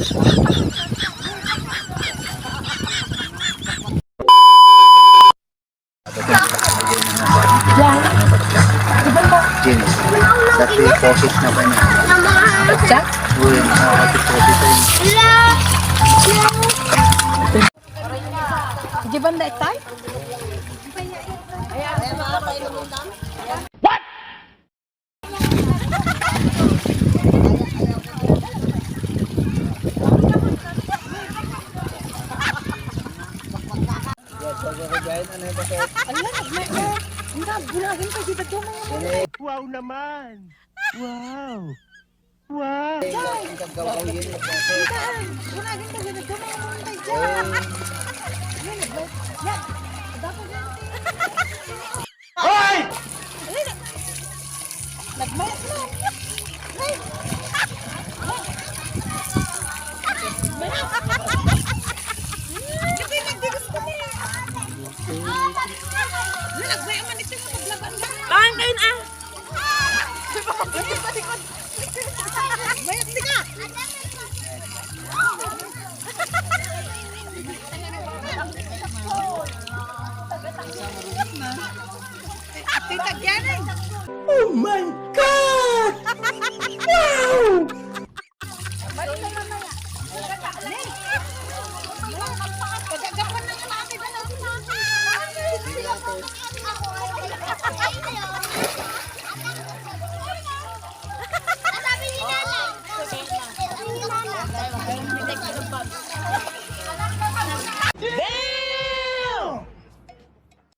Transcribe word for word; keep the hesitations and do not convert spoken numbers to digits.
Jeans. Dati posit na ba niya? Siya? Uy, nakakapit-posit ay. Di ba na itay? Ala, nagmay ko. Ang gagulahin ko, di ba ito mga Wow naman! Wow! Wow! Ang gagawin yun. Ang gagulahin ko, di ba ito mga mga dyan? Yan, yan. Dapat yan. Hoy! Nagmayat na. Ay! Hindi, nagdilis ko na. Nagmayat man ito, maglaban na. Bangin kayo na. Mayat, di ka. Tita Jenny.